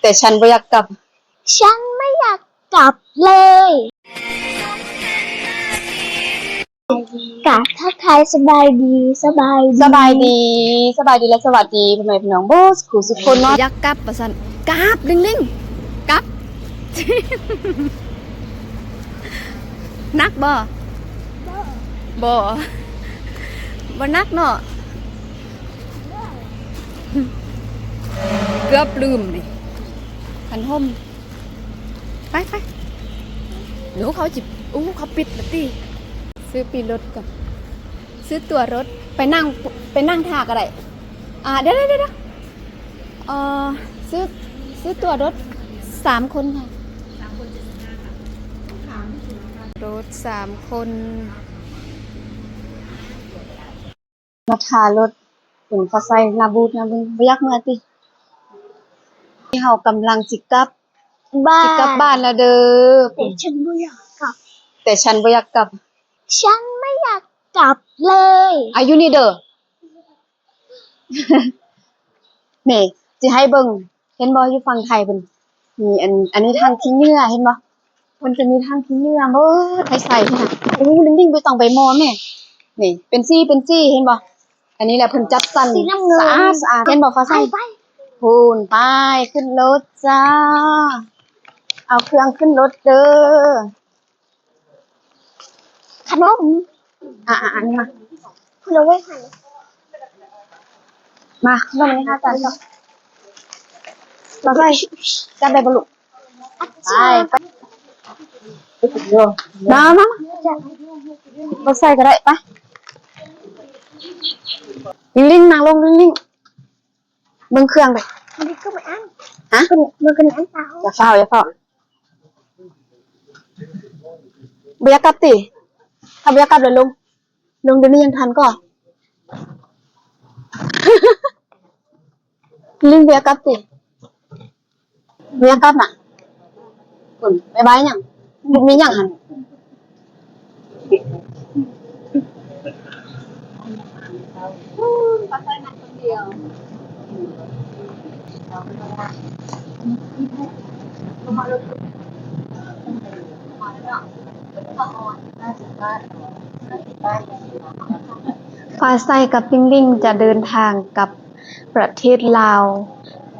ແຕ່ ສະ ບໍ່ຢາກກັບ. ສະ ບໍ່ຢາກກັບເລີຍ. ກະທັກທາຍສະບາຍດີ, ສະບາຍດີ, ສະບາຍດີ ສະບາຍດີ ແລະ ສະຫວັດດີພໍ່ແມ່ພີ່ນ້ອງເບິດສູ່ຜູ້ສູ່ຄົນເນາະ. ຢາກກັບວ່າຊັ້ນ. ກັບ ລິງລິງ ກັບ. ໜັກບໍ່? ບໍ່ ບໍ່ ບໍ່ໜັກເນາະ. ເກືອບລືມນີ້ ຄັນຮົ່ມ. ໄປ ໄປ. ໂອ້ ເຂົາຊິ ໂອ້ ເຂົາປິດແລ້ວຕິ. ຊື້ປີ້ລົດກ່ອນ. ຊື້ຕົ໋ວລົດ ໄປນັ່ງ ໄປນັ່ງຖ້າກໍໄດ້. ອ່າ ດຽວ ດຽວ ດຽວ ເອີ ຊື້ ຊື້ຕົ໋ວລົດສາມຄົນ. ລົດສາມຄົນ. ມາຖ້າລົດ. ເຫັນເຂົາໃສ່ໜ້າບູດໜ້າບຶງ ບໍ່ຢາກເມືອຕິ. ເຮົາກຳລັງຊິກັບ ບ້ານ ຊິກັບບ້ານແລ້ວເດີ. ແຕ່ ສະ ບໍ່ຢາກກັບ ແຕ່ ສະ ບໍ່ຢາກກັບ. ສະ ບໍ່ຢາກກັບເລີຍ. ອາ ຢູ່ນີ້ເດີ. ນີ້ ຊິໃຫ້ເບິ່ງ. ເຫັນບໍ່ ຢູ່ຝັ່ງໄທເພິ່ນມີອັນ ອັນນີ້ຖັງຂີ້ເຫຍື້ອ ເຫັນບໍ່? ເພິ່ນຈະມີຖັງຂີ້ເຫຍື້ອເບິດໃຫ້ໃສ່ຫັ້ນນະ. ໂອ້ ລິງໆ ບໍ່ຕ້ອງໄປໝໍແມ່. ນີ້ ເປັນສີ ເປັນສີ ເຫັນບໍ່? ອັນນີ້ແຫຼະເພິ່ນຈັດສັນ ສະອາດ ສະອາດ. ເຫັນບໍ່ຟ້າໃສ? ພຸ້ນ ໄປ ຂຶ້ນລົດຈ້າ. ເອົາເຄື່ອງຂຶ້ນລົດເດີ. ຂະໜົມ ອ່າໆ ອັນນີ້ມາ ພຸ້ນເອົາໄວ້ຫັ້ນ. ມາ ຂະໜົມອັນນີ້ຫາຈານກ່ອນ. ມາໄປ ຈັບໄດ້ບໍ່ລູກ? ໄປ ໄປ ມາ ມາ ມາ ບໍ່ໃສ່ກໍໄດ້. ໄປ ລິງໆ ນັ່ງລົງ ລິງໆ. ເບິ່ງເຄື່ອງໄປ. ມັນກໍບໍ່ອັນ ຮະ? ມັນກໍອັນເກົ່າ. ຢ່າຟ້າວ ຢ່າຟ້າວ. ບໍ່ຢາກກັບຕິ? ຖ້າບໍ່ຢາກກັບແລ້ວລົງ ລົງດຽວນີ້ຍັງທັນກໍ. ລິງບໍ່ຢາກກັບຕິ? ບໍ່ຢາກກັບນະ. ພຸ້ນ ບາຍບາຍຫຍັງ? ມີຫຍັງຫັ້ນ? ຟ້າໃສກັບລິງລິງຈະເດີນທາງກັບ ປະເທດລາວ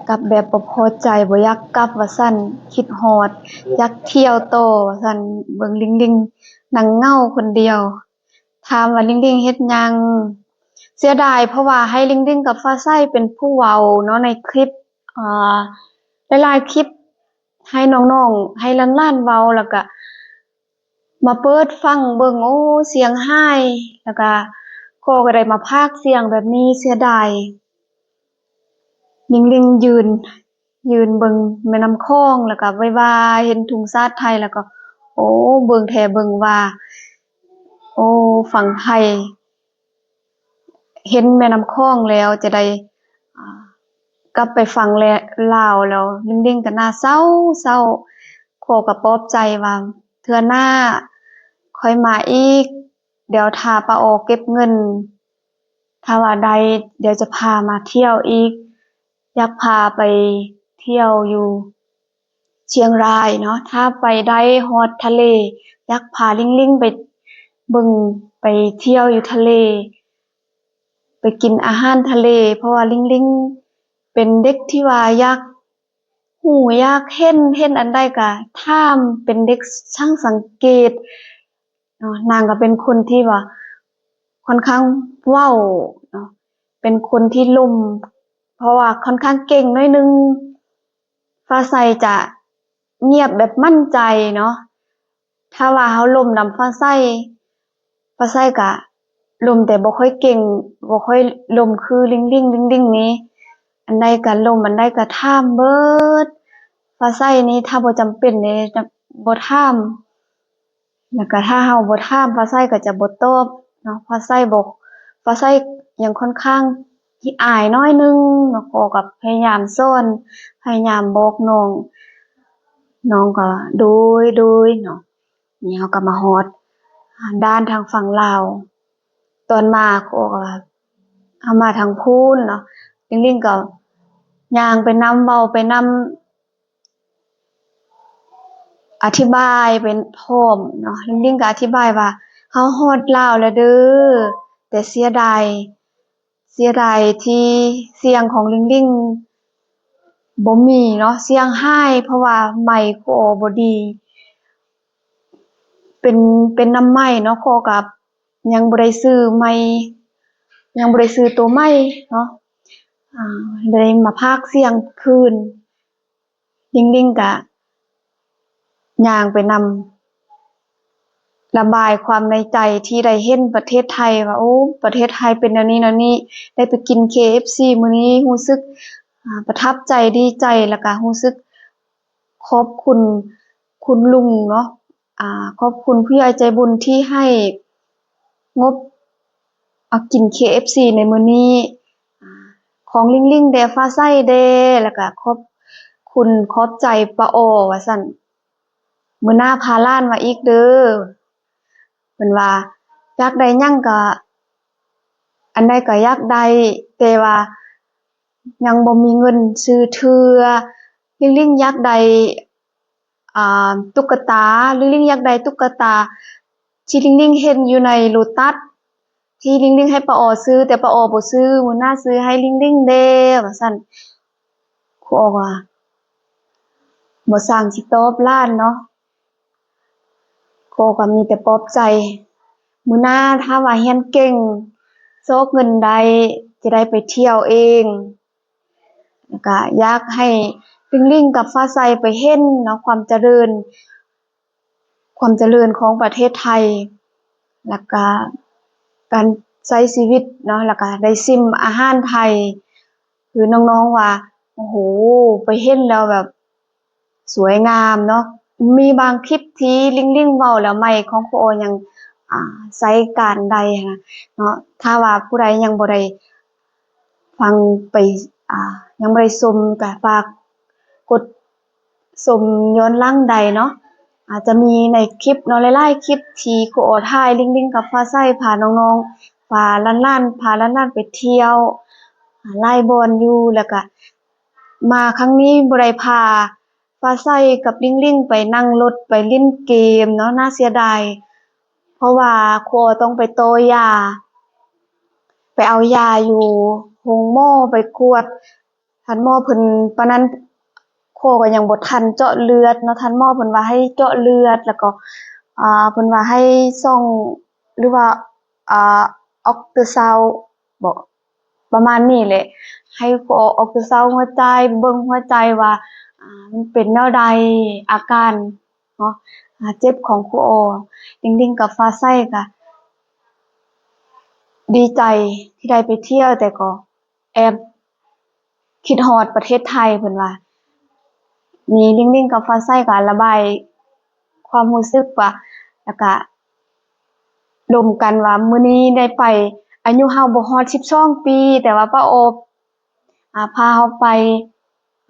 ກັບແບບບໍ່ພໍໃຈ ບໍ່ຢາກກັບວ່າຊັ້ນ, ຄິດຮອດ ຢາກທ່ຽວຕໍ່ວ່າຊັ້ນ. ເບິ່ງລິງລິງນັ່ງເຫງົາຄົນດຽວ. ຖາມວ່າລິງລິງເຮັດຫຍັງ? ເສຍດາຍ ເພາະວ່າໃຫ້ລິງລິງກັບຟ້າໃສເປັນຜູ້ເວົ້າເນາະ ໃນຄລິບ ອ່າ ຫຼາຍໆ ຄລິບ ໃຫ້ນ້ອງໆ ໃຫ້ຫຼານໆ ເວົ້າ ແລ້ວກະ ມາເປີດຟັງເບິ່ງ ໂອ້ ສຽງຫາຍ ແລ້ວກະ ກໍ ກໍໄດ້ມາພາກສຽງແບບນີ້ ເສຍດາຍ. ລິງລິງຢືນ ຢືນເບິ່ງແມ່ນ້ຳຂອງ ແລ້ວກະໄຫວ້ວາ ເຫັນທຸງຊາດໄທ ແລ້ວກໍ ໂອ້ ເບິ່ງແທ້ເບິ່ງວ່າ ໂອ້ ຝັ່ງໄທ ເຫັນແມ່ນ້ຳຂອງແລ້ວຈະໄດ້ ອ່າ ກັບໄປຝັ່ງແລະ ລາວແລ້ວ ລິງລິງກໍໜ້າເສົ້າ ເສົ້າ. ກໍ ກໍປອບໃຈວ່າ ເທື່ອໜ້າຄ່ອຍມາອີກ ດຽວຖ້າປ້າອໍເກັບເງິນ ຖ້າວ່າໄດ້ ດຽວຈະພາມາທ່ຽວອີກ. ຢາກພາໄປທ່ຽວຢູ່ ຊຽງລາຍເນາະ ຖ້າໄປໄດ້ຮອດທະເລ ຢາກພາລິງລິງໄປເບິ່ງ ໄປທ່ຽວຢູ່ທະເລ ໄປກິນອາຫານທະເລ ເພາະວ່າລິງລິງເປັນເດັກທີ່ວ່າຢາກຮູ້ ຢາກເຫັນ ເຫັນອັນໃດກະຖາມ ເປັນເດັກຊ່າງສັງເກດເນາະ. ນາງກະເປັນຄົນທີ່ວ່າຄ່ອນຂ້າງເວົ້າເນາະ ເປັນຄົນທີ່ລົມ ເພາະວ່າຄ່ອນຂ້າງເກັ່ງໜ້ອຍໜຶ່ງ. ຟ້າໃສຈະງຽບແບບໝັ້ນໃຈເນາະ ຖ້າວ່າເຮົາລົມນຳຟ້າໃສ ຟ້າໃສກະລົມແຕ່ບໍ່ຄ່ອຍເກັ່ງ ບໍ່ຄ່ອຍລົມຄືລິງລິງ. ລິງລິງນີ້ ອັນໃດກະລົມ ອັນໃດກະຖາມເບີດ. ຟ້າໃສນີ້ຖ້າບໍ່ຈຳເປັນນີ້ຈະບໍ່ຖາມ. ແລ້ວກະຖ້າເຮົາບໍ່ຖາມ ຟ້າໃສກໍຈະບໍ່ຕອບເນາະ. ຟ້າໃສບໍ່ ຟ້າໃສຍັງຄ່ອນຂ້າງຂີ້ອາຍໜ້ອຍໜຶ່ງເນາະ. ກໍ ກໍພະຍາຍາມສອນ ພະຍາຍາມບອກນ້ອງ ນ້ອງກໍ ໂດຍ ໂດຍເນາະ. ນີ້ເຮົາກໍມາຮອດດ່ານທາງຝັ່ງລາວ. ຕອນມາ ຄູໂອກໍວ່າ ເຮົາມາທາງພຸ້ນເນາະ, ລິງລິງກໍຍ່າງໄປນຳ ເວົ້າໄປນຳ ອະທິບາຍໄປພ້ອມເນາະ. ລິງລິງກໍອະທິບາຍວ່າ ເຮົາຮອດລາວແລ້ວເດີ ແຕ່ເສຍດາຍ ເສຍດາຍທີ່ສຽງຂອງລິງລິງບໍ່ມີເນາະ, ສຽງຫາຍ ເພາະວ່າໄມຄູໂອບໍ່ດີ ເປັນ ເປັນນຳໄມເນາະ. ຄູໂອກໍຍັງບໍ່ໄດ້ຊື້ໄມ ຍັງບໍ່ໄດ້ຊື້ໂຕໄມເນາະ, ອາ ໄດ້ມາພາກສຽງຄືນ. ລິງລິງກະຍ່າງໄປນຳ ລະບາຍຄວາມໃນໃຈທີ່ໄດ້ເຫັນປະເທດໄທວ່າ ໂອ້ ປະເທດໄທເປັນແນວນີ້ແນວນີ້, ໄດ້ໄປກິນເຄເອັຟຊີມື້ນີ້ ຮູ້ສຶກ ອາ ປະທັບໃຈ ດີໃຈ ແລ້ວກະຮູ້ສຶກຂອບຄຸນຄຸນລຸງເນາະ, ອາ ຂອບຄຸນຜູ້ໃຫຍ່ໃຈບຸນທີ່ໃຫ້ງົບ ອາ ກິນເຄເອັຟຊີໃນມື້ນີ້ ອາ ຂອງລິງລິງແດ່ ຟ້າໃສແດ່ ແລ້ວກະຂອບຄຸນຂອບໃຈປ້າອໍ ວ່າຊັ້ນ. ມື້ໜ້າພາຫຼານມາອີກເດີ ເພິ່ນວ່າ ຢາກໄດ້ຫຍັງກະ ອັນໃດກໍຢາກໄດ້ ແຕ່ວ່າຍັງບໍ່ມີເງິນຊື້ເທື່ອ. ລິງລິງຢາກໄດ້ ອ່າ ຕຸກກະຕາ ລິງລິງຢາກໄດ້ຕຸກກະຕາທີ່ລິງລິງເຫັນຢູ່ໃນໂລຕັດ ທີ່ລິງລິງໃຫ້ປ້າອໍຊື້ ແຕ່ປ້າອໍບໍ່ຊື້, ມື້ໜ້າຊື້ໃຫ້ລິງລິງແດ່ ວ່າຊັ້ນ. ຄູອໍກໍບໍ່ຊ່າງຊິຕອບຫຼານເນາະ, ຄູອໍກໍມີແຕ່ປອບໃຈ ມື້ໜ້າຖ້າວ່າຮຽນເກັ່ງ ຊອກເງິນໄດ້ ຈະໄດ້ໄປທ່ຽວເອງ. ແລ້ວກະຢາກໃຫ້ລິງລິງກັບຟ້າໃສໄປເຫັນເນາະ ຄວາມຈະເລີນ ຄວາມຈະເລີນຂອງປະເທດໄທ ແລ້ວກະການໃຊ້ຊີວິດເນາະ, ແລ້ວກະໄດ້ຊິມອາຫານໄທ ຄືນ້ອງໆວ່າ ໂອ້ໂຫ ໄປເຫັນແລ້ວແບບສວຍງາມເນາະ. ມີບາງຄລິບທີ່ລິງລິງເວົ້າແລ້ວໄມຂອງຄູອໍຍັງ ອາ ໃຊ້ການໄດ້ຫັ້ນນະເນາະ. ຖ້າວ່າຜູ້ໃດຍັງບໍ່ໄດ້ຟັງໄປ ອາ ຍັງບໍ່ໄດ້ຊົມ ກະຝາກກົດ ຊົມຍ້ອນຫຼັງໄດ້ເນາະ. ອາດຈະມີໃນຄລິບເນາະ ຫຼາຍໆຄລິບທີ່ຄູອໍຖ່າຍ ລິງລິງກັບຟ້າໃສ ພານ້ອງໆ ພາຫຼານໆ ພາຫຼານໆໄປທ່ຽວ ອາ ຫຼາຍບ່ອນຢູ່. ແລ້ວກະມາຄັ້ງນີ້ບໍ່ໄດ້ພາຟ້າໃສກັບລິງລິງໄປນັ່ງລົດໄປຫຼິ້ນເກມເນາະ, ໜ້າເສຍດາຍ ເພາະວ່າຄູອໍຕ້ອງໄປຕໍ່ຢາ ໄປເອົາຢາຢູ່ໂຮງໝໍ ໄປກວດ ທ່ານໝໍເພິ່ນ ປານນັ້ນ ຄູອໍກໍຍັງບໍ່ທັນເຈາະເລືອດເນາະ, ທ່ານໝໍເພິ່ນວ່າໃຫ້ເຈາະເລືອດ ແລ້ວກໍ ອ່າ ເພິ່ນວ່າໃຫ້ສ່ອງ ຫຼືວ່າ ອ່າ ອອກເຕີເຊົາ ບໍ ປະມານນີ້ແຫຼະ, ໃຫ້ ອອກເຕີເຊົາຫົວໃຈ ເບິ່ງຫົວໃຈວ່າ ອ່າ ມັນເປັນແນວໃດ ອາການເນາະ ອາ ເຈັບຂອງຄູອໍ. ລິງລິງກັບຟ້າໃສກະດີໃຈທີ່ໄດ້ໄປທ່ຽວ ແຕ່ກໍ ແອບຄິດຮອດປະເທດໄທ ເພິ່ນວ່າ. ມີລິງລິງກັບຟ້າໃສກໍລະບາຍຄວາມຮູ້ສຶກວ່າ ແລ້ວກະລົມກັນວ່າມື້ນີ້ໄດ້ໄປ, ອາຍຸເຮົາບໍ່ຮອດສິບສອງປີ ແຕ່ວ່າປ້າອໍ ອາ ພາເຮົາໄປ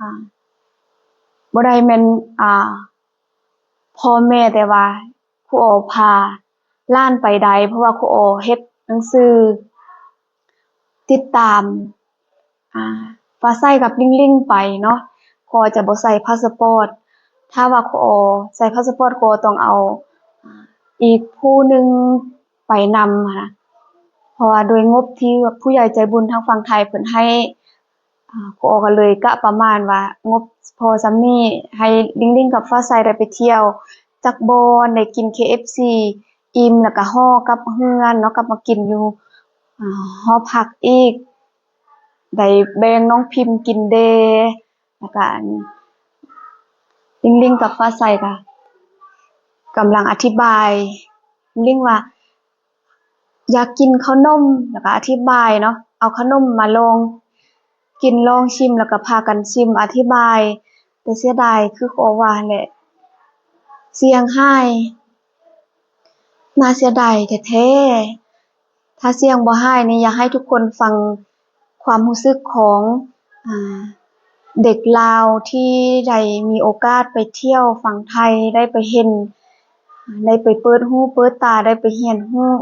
ອາ ບໍ່ໄດ້ແມ່ນ ອາ ພໍ່ແມ່ ແຕ່ວ່າຄູອໍພາຫຼານໄປໄດ້ ເພາະວ່າຄູອໍເຮັດໜັງສືຕິດຕາມ ອາ ຟ້າໃສກັບລິງລິງໄປເນາະ. ຄູອໍຈະບໍ່ໃສ່ພາສະປອດ, ຖ້າວ່າຄູອໍໃສ່ພາສະປອດ ຄູອໍຕ້ອງເອົາ ອາ ອີກຜູ້ໜຶ່ງໄປນຳຫັ້ນນະ ເພາະວ່າໂດຍງົບທີ່ຜູ້ໃຫຍ່ໃຈບຸນທາງຝັ່ງໄທເພິ່ນໃຫ້ ອາ ຄູອໍກໍເລີຍກະປະມານວ່າງົບພໍສ່ຳນີ້ ໃຫ້ລິງລິງກັບຟ້າໃສໄດ້ໄປທ່ຽວຈັກບ່ອນ ໄດ້ກິນເຄເອັຟຊີອີ່ມ ແລ້ວກະຫໍ່ກັບເຮືອນເນາະ, ກັບມາກິນຢູ່ ອາ ຫໍພັກອີກ, ໄດ້ແບ່ງນ້ອງພິມກິນແດ່. ແລ້ວກະອັນ ລິງລິງກັບຟ້າໃສກະກຳລັງອະທິບາຍ ລິງລິງວ່າ ຢາກກິນເຂົ້າໜົມ ແລ້ວກະອະທິບາຍເນາະ, ເອົາເຂົ້າໜົມມາລອງກິນລອງຊິມ ແລ້ວກະພາກັນຊິມອະທິບາຍ. ແຕ່ເສຍດາຍຄືຂໍວ່າຫັ້ນແຫຼະ ສຽງຫາຍ ໜ້າເສຍດາຍແທ້ໆ. ຖ້າສຽງບໍ່ຫາຍນີ້ ຢາກໃຫ້ທຸກຄົນຟັງຄວາມຮູ້ສຶກຂອງ ອາ ເດັກລາວທີ່ໄດ້ມີໂອກາດໄປທ່ຽວຝັ່ງໄທ ໄດ້ໄປເຫັນ ໄດ້ໄປເປີດຫູເປີດຕາ, ໄດ້ໄປຮຽນຮູ້,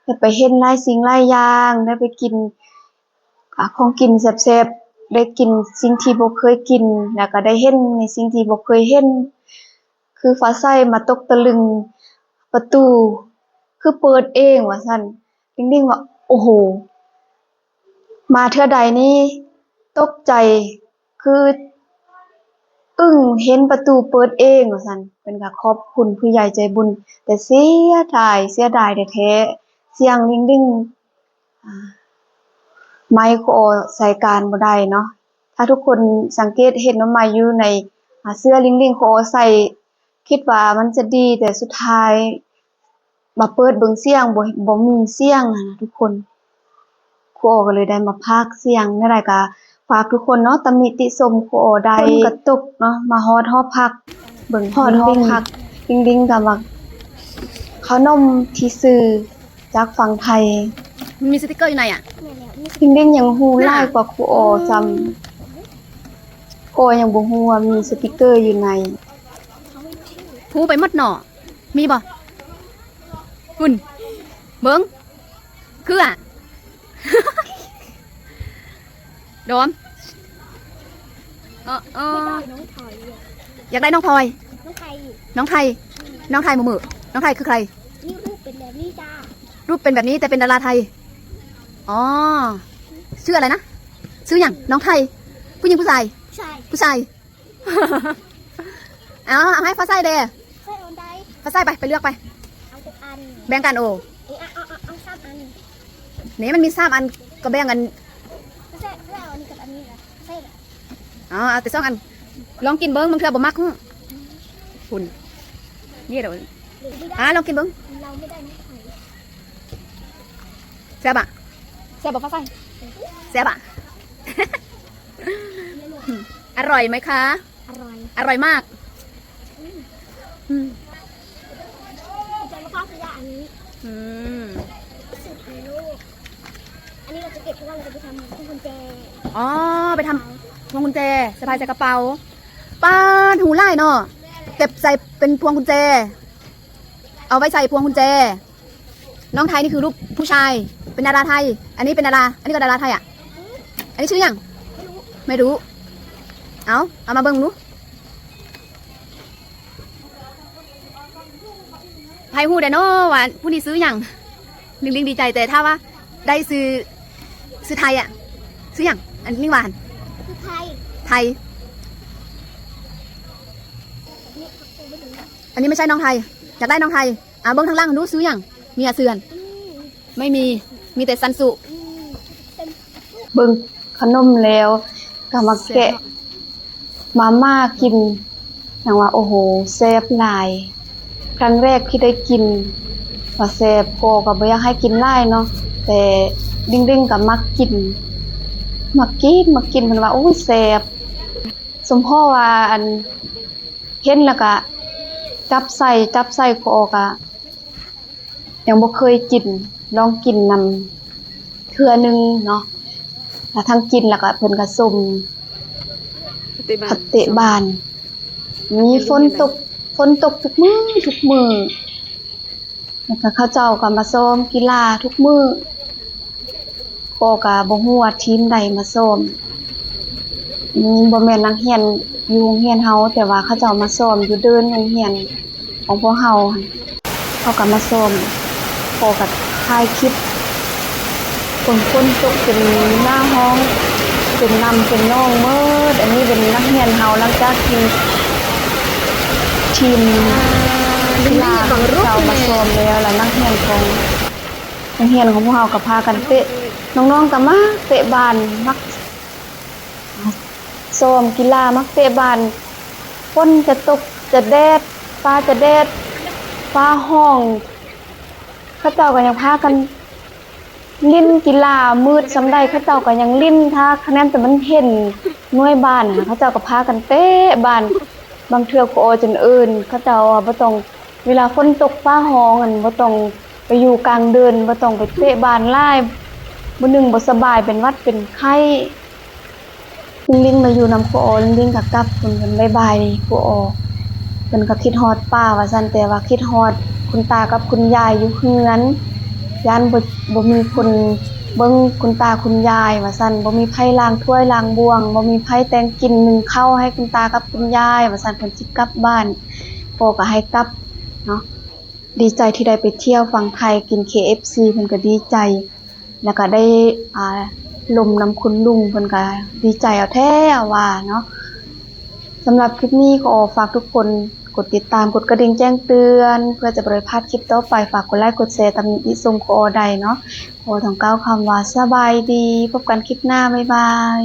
ໄດ້ໄປເຫັນຫຼາຍສິ່ງຫຼາຍຢ່າງ, ໄດ້ໄປກິນ ອາ ຂອງກິນແຊບໆ, ໄດ້ກິນສິ່ງທີ່ບໍ່ເຄີຍກິນ, ແລ້ວກໍໄດ້ເຫັນໃນສິ່ງທີ່ບໍ່ເຄີຍເຫັນ. ຄືຟ້າໃສມາຕົກຕະລຶງ, ປະຕູຄືເປີດເອງວ່າຊັ້ນ. ລິງໆວ່າ ໂອ້ໂຫ ມາເທື່ອໃດນີ້ຕົກໃຈ ຄືອຶ້ງ ເຫັນປະຕູເປີດເອງວ່າຊັ້ນ. ເພິ່ນກໍຂອບຄຸນຜູ້ໃຫຍ່ໃຈບຸນ, ແຕ່ເສຍດາຍ, ເສຍດາຍແທ້ໆ ສຽງລິງໆ ອາ ໄມຄູອໍໃຊ້ການບໍ່ໄດ້ເນາະ. ຖ້າທຸກຄົນສັງເກດເຫັນວ່າໄມຢູ່ໃນ ອາ ເສື້ອລິງໆ ຄູອໍໃສ່ ຄິດວ່າມັນຈະດີ, ແຕ່ສຸດທ້າຍມາເປີດເບິ່ງສຽງ ບໍ່ ບໍ່ມີສຽງຫັ້ນນະທຸກຄົນ. ຄູອໍກໍເລີຍໄດ້ມາພາກສຽງ. ແນວໃດກໍຝາກທຸກຄົນເນາະ, ຕຳໜິຕິຊົມຄູອໍໄດ້. ຝົນກໍຕົກເນາະ, ມາຮອດຫໍພັກ, ເບິ່ງຮອດຫໍພັກ ລິງໆກໍມາ ຂະໜົມທີ່ຊື້ຈາກຝັ່ງໄທ. ມັນມີສະຕິກເກີຢູ່ໃນອະ? ລິງໆຍັງຮູ້ຫຼາຍກວ່າຄູອໍຊ້ຳ. ພໍ່ຍັງບໍ່ຮູ້ວ່າມີສະຕິກເກີຢູ່ໃນ. ຮູ້ໄປໝົດເນາະ. ມີບໍ່? ພຸ້ນ ເບິ່ງ ເຄືອ ດອມ ເອີ ເອີ ຢາກໄດ້ນ້ອງພອຍ ນ້ອງໄທ ນ້ອງໄທ ນ້ອງໄທໝູ່ໆ ນ້ອງໄທຄືໃຄ? ນີ້ຮູບເປັນແບບນີ້ຈ້າ ຮູບເປັນແບບນີ້ ແຕ່ເປັນດາລາໄທ. ອໍ ຊື່ອະໄລນະ? ຊື່ຫຍັງ? ນ້ອງໄທ ຜູ້ຍິງຜູ້ຊາຍ? ຜູ້ຊາຍ ຜູ້ຊາຍ. ເອົາ ເອົາໃຫ້ຟ້າໃສເດ້ ໃສ່ອັນໃດ? ຟ້າໃສໄປ ໄປເລືອກໄປ ເອົາຈັກອັນ? ແບ່ງກັນໂອ ເອີ ເອົາ ເອົາ ເອົາ ເອົາສາມອັນ ນີ້ມັນມີສາມອັນ ກໍແບ່ງກັນ ໃສ່ ໃສ່ເອົາອັນນີ້ກັບອັນນີ້ລະ ໃສ່ລະ ເອົາ ເອົາແຕ່ສອງອັນ ລອງກິນເບິ່ງ ບາງເທື່ອບໍ່ມັກ. ຫື ພຸ້ນ ນີ້ດອກ ອ່າ ລອງກິນເບິ່ງ ແຊບອະ ແຊບບໍ່ຟ້າໃສ? ແຊບອະ. ອະຮ່ອຍໄໝຄະ? ອະຮ່ອຍ ອະຮ່ອຍມາກ. ອືມ ອືມ ຈະມາຝາກຊື້ອັນນີ້ ອືມ ສຸດໃນໂລກ. ອັນນີ້ເຮົາຈະເກັບ ເພາະວ່າເຮົາຈະໄປທຳພວງກຸນແຈ. ອໍ ໄປທຳພວງກຸນແຈ ສະພາຍໃສ່ກະເປົາ. ປາດ ຮູ້ຫຼາຍເນາະ ເກັບໃສ່ເປັນພວງກຸນແຈ. ເອົາໄວ້ໃສ່ພວງກຸນແຈ. ນ້ອງໄທນີ້ຄືຮູບຜູ້ຊາຍ ເປັນດາລາໄທ. ອັນນີ້ເປັນດາລາ ອັນນີ້ກໍດາລາໄທອະ. ອັນນີ້ຊື່ຫຍັງ? ໄມ່ຮູ້ ເອົາ ເອົາມາເບິ່ງດູ. ໃຜຮູ້ແດ່ເນາະວ່າຜູ້ນີ້ຊື່ຫຍັງ? ລິງໆ ດີໃຈ ແຕ່ຖ້າວ່າໄດ້ຊື່ ຊື່ໄທອະ ຊື່ຫຍັງ? ອັນນີ້ວ່າ ຊື່ໄທ ໄທ. ອັນນີ້ໄມ່ໃຊ່ນ້ອງໄທ ຢາກໄດ້ນ້ອງໄທ. ອ່າ ເບິ່ງທາງຫຼັງຫັ້ນດູ ຊື່ຫຍັງ? ມີອາເຊືອນ? ອືມ ໄມ່ມີ ມີແຕ່ສັນສຸ. ອືມ ເບິ່ງຂະໜົມແລ້ວກໍມາແກະ ມາມ່າກິນ ຫຍັງວ່າ ໂອ້ໂຫ ແຊບຫຼາຍ. ຄັ້ງແລກທີ່ໄດ້ກິນວ່າແຊບ ພໍ່ກໍບໍ່ຢາກໃຫ້ກິນຫຼາຍເນາະ ແຕ່ລິງໆກໍມັກກິນ ມັກກິນ ມັກກິນ ເພິ່ນວ່າ ໂອ້ຍ ແຊບ. ສົມພໍວ່າ ອັນ ເຫັນແລ້ວກະຈັບໃສ່ ຈັບໃສ່ ພໍ່ກະຍັງບໍ່ເຄີຍກິນ ລອງກິນນຳເທື່ອໜຶ່ງເນາະ. ແລ້ວທັງກິນ ແລ້ວກະເພິ່ນກະຊົມ ພັດເຕະບານ ມີຝົນຕົກ ຝົນຕົກທຸກມື້ ທຸກມື້. ແລ້ວກະເຂົາເຈົ້າກໍມາຊ້ອມກິລາທຸກມື້ ກໍ ກໍບໍ່ຮູ້ວ່າທີມໃດມາຊ້ອມ. ອືມ ບໍ່ແມ່ນນັກຮຽນຢູ່ໂຮງຮຽນເຮົາ ແຕ່ວ່າເຂົາເຈົ້າມາຊ້ອມຢູ່ເດີ່ນໂຮງຮຽນຂອງພວກເຮົາຫັ້ນ ເຂົາກໍມາຊ້ອມ ກໍ ກໍຖ່າຍຄລິບ. ຝົນ ຝົນຕົກຈົນໜ້າຫ້ອງ ເປັນນ້ຳເປັນໜອງໝົດ. ອັນນີ້ເປັນນັກຮຽນເຮົາ ຫຼັງຈາກທີ່ທີມກິລາເຮົາມາຊ້ອມແລ້ວ ແລ້ວນັກຮຽນຂອງ ນັກຮຽນຂອງພວກເຮົາກໍພາກັນເຕະ ນ້ອງໆກໍມັກເຕະບານ ມັກຊ້ອມກິລາ ມັກເຕະບານ. ຝົນຈະຕົກ ຈະແດດ ຟ້າຈະແດດ ຟ້າຮ້ອງ ເຂົາເຈົ້າກໍຍັງພາກັນຫຼິ້ນກິລາ. ມືດສ່ຳໃດເຂົາເຈົ້າກໍຍັງຫຼິ້ນ ຖ້າຂະແໜ້ນແຕ່ມັນເຫັນໜ່ວຍບານຫັ້ນນະ ເຂົາເຈົ້າກໍພາກັນເຕະບານ. ບາງເທື່ອຄູອໍຈົນເອີ້ນເຂົາເຈົ້າວ່າບໍ່ຕ້ອງ ເວລາຝົນຕົກຟ້າຮ້ອງຫັ້ນ ບໍ່ຕ້ອງໄປຢູ່ກາງເດີ່ນ ບໍ່ຕ້ອງໄປເຕະບານຫຼາຍ ມື້ໜຶ່ງບໍ່ສະບາຍ ເປັນຫວັດເປັນໄຂ້. ລິງໆມາຢູ່ນຳຄູອໍ ລິງໆກໍກັບເພິ່ນ ເພິ່ນບາຍບາຍຄູອໍ. พิ่นກໍຄິດຮອດປ້າວ່າຊັ້ນ, ແຕ່ວ່າຄິດຮອດຄຸນຕາກັບຄຸນຍາຍຢູ່ເຮືອນ, ຢ້ານບໍ່ ບໍ່ມີຄົນເບິ່ງຄຸນຕາຄຸນຍາຍວ່າຊັ້ນ, ບໍ່ມີໃຜລ້າງຖ້ວຍລ້າງບ່ວງ, ບໍ່ມີໃຜແຕ່ງກິນໜຶ້ງເຂົ້າໃຫ້ຄຸນຕາກັບຄຸນຍາຍວ່າຊັ້ນ, ເພິ່ນຊິກັບບ້ານ, ພໍ່ກໍໃຫ້ກັບເນາະ. ດີໃຈທີ່ໄດ້ໄປທ່ຽວຝັ່ງໄທ, ກິນ ເຄ ເອັຟ ຊີ ເພິ່ນກໍດີໃຈ, ແລ້ວກໍໄດ້ ອ່າ ລົມນຳຄຸນລຸງ, ເພິ່ນກໍດີໃຈເອົາແທ້ເອົາວ່າເນາະ. ສຳລັບຄລິບນີ້ກໍຂໍຝາກທຸກຄົນກົດຕິດຕາມ, ກົດກະດິ່ງແຈ້ງເຕືອນ ເພື່ອຈະບໍ່ໄດ້ພາດຄລິບຕໍ່ໄປ. ຝາກກົດໄລກ໌ ກົດແຊ ຕຳນິຕິຊົມຂໍໄດ້ເນາະ. ຂໍຕ້ອງກ່າວຄຳວ່າສະບາຍດີ, ພົບກັນຄລິບໜ້າ, ບາຍບາຍ.